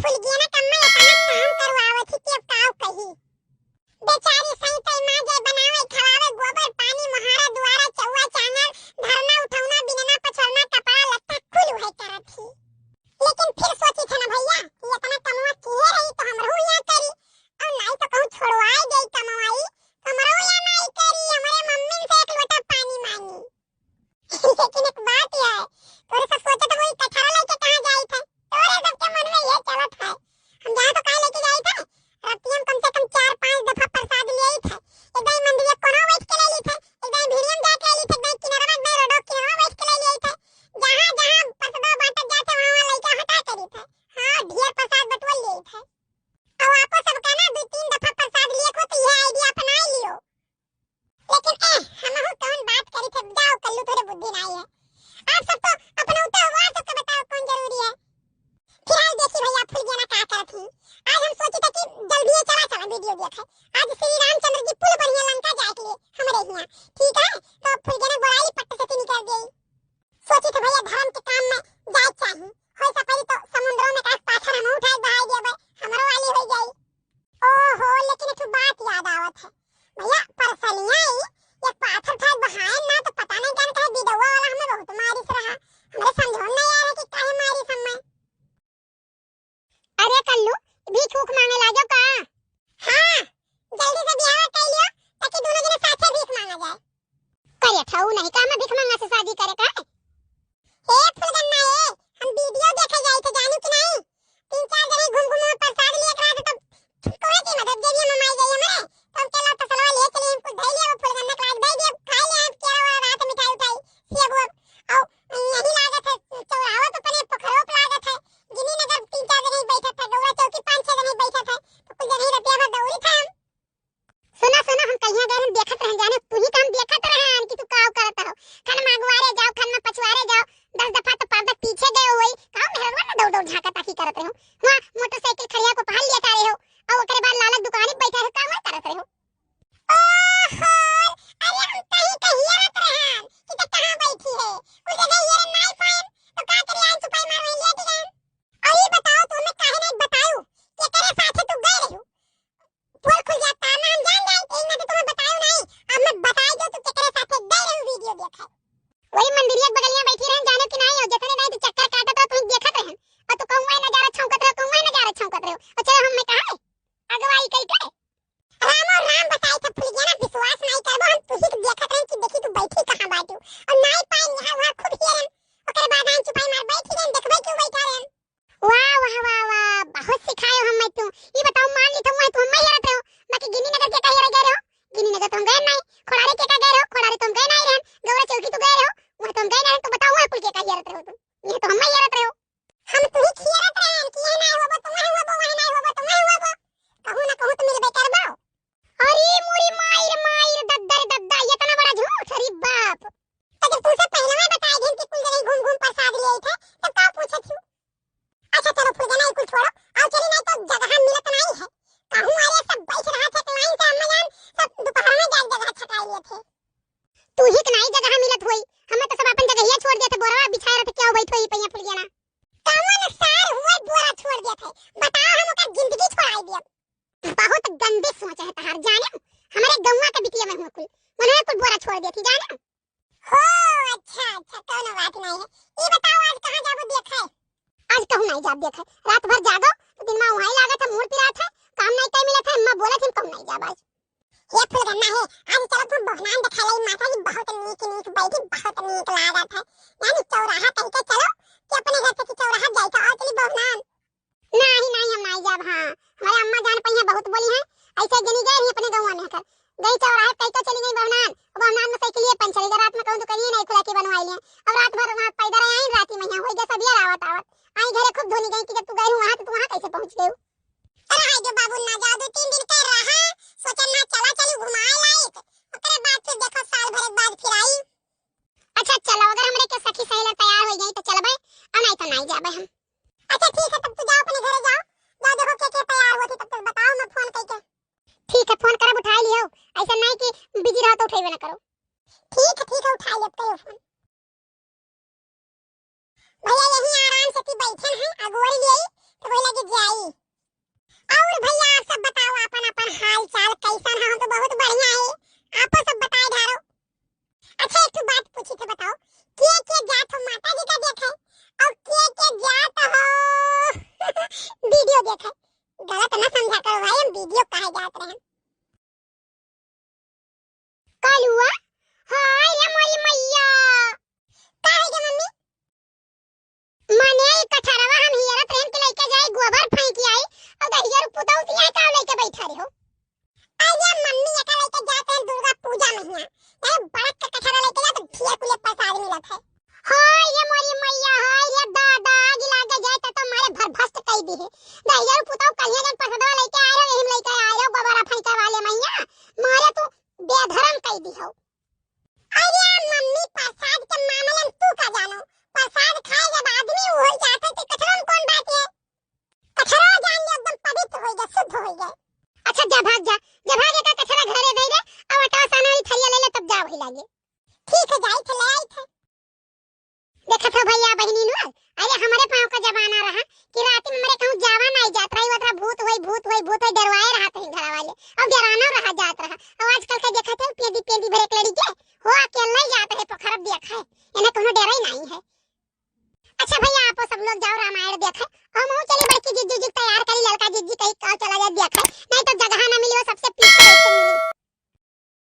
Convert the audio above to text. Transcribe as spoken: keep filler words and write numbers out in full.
फुलगेना कम्मा एतना काम करवावत ही कि अब काउ कही। बेचारी सही तई माँ जय बनावे, खवावे, गोबर, पानी, मोहारा, दुआरा, चौवा, चांगर, धरना, उठौना, बिनना, पछौना, कपड़ा, लत्ता कुल उहे करत ही। लेकिन फिर सोची थे ना भैया कि एतना कमवा किहे रही तो हमरहू यहाँ करी, और नाई तो कहूँ छोड़वाए देई कमवाई, तो हमरहू यहाँ नाई करी, हमरे मम्मी से एक लोटा पानी मांगी। लेकिन एक बात है, तोरे सब सोचत होई कठहरा लेके कहाँ जाई थे, तोरे सबके मन में ये चलत है। हम जहाँ तो काहे लेके जाई थे, रतिया में कम से कम चार पांच दफा प्रसाद ले आई थे। एक दाई मंदिर कोना बैठ के ले ली थे, एक दाई भीड़िया में जाके ले ली थे, एक दाई किनारा में, एक दाई रोडो किनारा बैठ के ले ली थे। जहाँ जहाँ प्रसाद बांटत जाते वहाँ वहाँ लइका हटा करी थे। हाँ, ढेर प्रसाद बटोर ले थे। अब आपो सबका ना दो तीन दफा प्रसाद लिए को तो यह आइडिया अपना लियो। लेकिन ए, हमहू कौन बात करी थे, जाओ कल्लू, तोरे बुद्धि नाई है। आप सब तो अपनौते हो, आप सबके बताओ कौन जरूरी है। फिलहाल देखी भैया फुलगेना का करत ही। आज हम सोची थे कि जल्दी ये चला चला वीडियो देखे। आज श्री रामचंद्र जी पुल बढ़िया लंका जाए के लिए हमरे हियाँ, ठीक है? तो फुलगेना बोलाई पट्ट से निकल गई। सोची थे भैया धर्म के काम में जाए चाही। हो सके तो समुद्रों में का पाथर हम उठाए बहाई देबे, हमरो वाली हो जाई। ओहो, लेकिन एक ठो बात याद आवत है। भैया, परसलिया ई एक पाथर उठाए बहाए ना, तो पता नहीं कान कहे बिदौआ वाला हमें बहुत मारिस रहा। हमरे समझो में नहीं आ रहा कि काहे मारिस हमें। अरे कल्लू, भीख उख मांगे लागो का? हाँ, जल्दी से बियाह कर लियो, ताकि दोनों जने साथे भीख मांगा जाए। करे ठऊ नहीं का, हमें भीख मांगा से शादी करे का है? ए फुलगन्ना ए, हम वीडियो देखे जाई थे, जानू कि नहीं? तीन चार जने घूम घूम प्रसाद लिए रहा थे, तब कोहे की मदद जरिए ममाई गई हमरे। तो हम केला फसलवा ले चली, हम कुछ धई लिया, वो फुलगन्ना के लाग दई दिया, खाई ले, हम केला वाला रात मिठाई उठाई, सेब वेब। और यही लागत है, चौराहा पे अपने पोखरो पे लागत है, गिनी नगर तीन चार जने बैठा था, गौरा चौकी पाँच छह जने बैठा था, तो कुछ जने रतिया भर दौड़ी था हम। सुना, सुना, हम कहिया गए रहन, देखत रहन, जाने तू ही काम देखत रहन कि तू काव करत हो। खन में अगुआरे जाओ, खन में पछुआरे जाओ, दस दफा तो पर्दा पीछे गए होई। काव मेहरवा ना दौड़ दौड़ झांका ताकी करत रहो। वहाँ मोटरसाइकिल खड़िया को पहल लिया रहे हो, और ओकरे बाद लालच दुकानी पे बैठा रहो, काव करत रहो। ओहो, अरे हम कहीं कहिए रहत रहन कि ते कहाँ बैठी है, कुछ जगह ये नाई पाएन, तो का करे, आई चुपाई मार वहीं लेट गए। और ये बताओ, तुम्हें काहे नहीं बतायू, केकरे साथे तू गए रहू? पोल खुल जाता, ना हम जान जाए, एक ना तो तुम्हें बतायो नहीं, अब मैं बताई जो तू केकरे साथे गए रहू वीडियो देखे। वही मंदिरिया के बगलिया बैठी रहन, जानो कि नहीं हो, जतने नहीं तू चक्कर काटत रहो, तुम्हें देखत रहन, और तू कहूँ वही नजारा छौंकत रहो, कहूँ वही नजारा छौंकत रहो, और चलो हम मैं कहा है, अगवाई कई के। रामो राम बताई थे फुलगेना, विश्वास नहीं करबो, हम तुही के देखत रहन कि देखी तू बैठी कहाँ बाटू, और नहीं पाएन यहाँ वहाँ खूब हेरन, ओकरे बाद आन चुपाई मार बैठी रहन, देखबे क्यों बैठा रहन। वाह, वाह, वाह, वाह, बहुत सिखायो हम मैं तू। ई बताओ, मान ली तुम वहीं तुम मैं हेरत रहो, बाकी गिनी नगर के का हेरे गए रहो? गिनी नगर तुम गए नहीं, खोड़ारे के का गए रहो? खोड़ारे तुम गए नहीं रहन, गौरा चौकी तू गए रहो, वहाँ तुम गए नहीं रहन, तो बताओ वहाँ कुल के का हेरत रहो तुम? ये तो हम मैं हेरत रहो। हम तू ही हेरत रहन कि ये नहीं होबो, तुम वहीं होबो, वहीं नहीं होबो, तुम वहीं होबो। कहूँ ना कहूँ तो मिलबे करबो। अरे मोरी माई रे माई रे, दद्दा रे दद्दा, ये इतना बड़ा झूठ, अरे बाप। तो जब तुमसे पहले मैं बताई दिन कि कुल जगह घूम घूम प्रसाद ले आई थे, तब का पूछत हूँ? अच्छा चलो फुलगेना, ई कुल छोड़ो, आओ चली, नहीं तो जगह मिलत नहीं है। कहूँ अरे सब बैठ रहा थे लाइन से, अम्मा जान सब दोपहर में जाके जगह छटाई लिए थे। तू ही के नहीं जगह मिलत होई, हमें तो सब अपन जगहिया छोड़ दिया थे, बोरा बिछाए रहे थे, क्या बैठ होई पैया फुलगेना? कौन सार हुए बोरा छोड़ दिया थे, बताओ हम ओकर जिंदगी छोड़ाई दिया। बहुत गंदी सोच है तहार, जाने हमरे गौवा के बिटिया में हुआ कुल, मने कुल बोरा छोड़ दिया थी, जाने। हो, अच्छा, अच्छा, कौनो बात नहीं है। ये बताओ, आज कहाँ जाबो देखे? आज कहूँ नहीं जाब देखे। रात भर जागो, तो दिन में वहीं लागत है, मूड़ पिरात है, काम नहीं कहीं मिलत है, अम्मा बोलत है, कहूँ नहीं जाब आज। ये फुलगन्ना है, आज चलो तुम बहनान दिखा लाई, माता जी बहुत नीक नीक बैठी, बहुत नीक लागत है। यानी चौराहा कहीं के चलो, कि अपने घर से कि चौराहा जाए था, और चली बहनान। नाही, नाही, हम नाही जाब। हाँ, हमारे अम्मा जान पइहैं, बहुत बोली हैं, ऐसे जनी गए रही अपने गौवा में हकर, गई चौराहे कह के चली गई बहनान, बहनान में साइकिलिए पंचर हो गया, रात में कहूँ दुकानिए नहीं खुला के बनवाई लिए। अब रात भर वहाँ पैदल आई, रात में यहाँ हो गया सब यार आवत आवत आई घरे खूब धोनी गई कि जब तू गई हूँ वहाँ तो तू वहाँ कैसे पहुँच गई? अरे हाय जो बाबू ना जाओ, दो तीन दिन कर रहा, सोचा ना चला चली घुमाए लायक, ओकरे बाद फिर देखो साल भर बाद फिर आई। अच्छा चलो, अगर हमरे के सखी सहेलर तैयार हो गई तो चलबे, और नहीं तो नहीं जाबे हम। अच्छा ठीक है, तब तू जाओ अपने घरे जाओ, जाओ देखो के के तैयार होती, तब तक बताओ मैं फोन करके। ठीक है, फोन करब उठाई लियो, ऐसा नहीं कि बिजी रहो तो उठेबे ना करो। ठीक है, ठीक है, उठाई लेब करो फोन। भैया यही आराम से ती बैठन है, अगोरी लिए तो वही लगे जाई। और भैया, आप सब बताओ, अपन अपन हाल चाल कैसन है? हम तो बहुत बढ़िया है, आपो सब बताए धारो। अच्छा, एक ठो बात पूछी थे, बताओ, के के जात हो माता जी का देखे और के के जात हो वीडियो देखे? गलत ना समझा करो भाई, हम वीडियो काहे जात रहे। कलुआ, हाय रे मोरी मैया, का है गे मम्मी? मने ई कठरवा हम हियरत रहन के लइके जाई, गोबर फेंक आई, और दहिजर पुतौ सियाई का लइके बैठा रहो। अरे मम्मी, एका लइके जात हैं दुर्गा पूजा में हियां। अरे बड़क के कठरा लइके जा तो ढेर कुले प्रसाद मिलत है। हाय रे मोरी मैया, हाय रे दादा, आग लागे जाए तो, तो मारे भरभस्ट कई दी है। दहिजर पुतौ कहिया जन प्रसादवा लइके आए रहो, यही में लइके आए रहो, गोबरा फेंके वाले मैया, मारे तू बेधरम कई दी हो। अरे मम्मी, प्रसाद के मामले में तू का जानो? प्रसाद खाए जब आदमी हो जात है, तो कठरम कौन बात है? कठरा जान ले, एकदम पवित्र हो गए, शुद्ध हो गए। अच्छा, जा भाग जा, जा भाग, एका कठरा घरे दे रे, अब अटावा साना वाली थरिया ले ले, तब जा वही लागे। ठीक है, जाई थे, ले आई थे। देखत हो भैया बहिनी लोग, अरे हमरे पाँव का जमाना रहा कि रात में हमरे कहूँ जावा नहीं जात रही, ओतरा भूत होई, भूत होई, भूत होई, डरवाए रहत हैं घरा वाले, और डराना रहा जात रहा। और आजकल के देखत हो, पेंदी पेंदी भरे एक लड़ी के हो अकेले जात रहे पोखर देखे, इन्हें कोनो डर ही नहीं है। अच्छा भैया, आपो सब लोग जाओ रामायण देखे, हम चली बड़की जिज्जी जी तैयार करी, ललका जिज्जी कही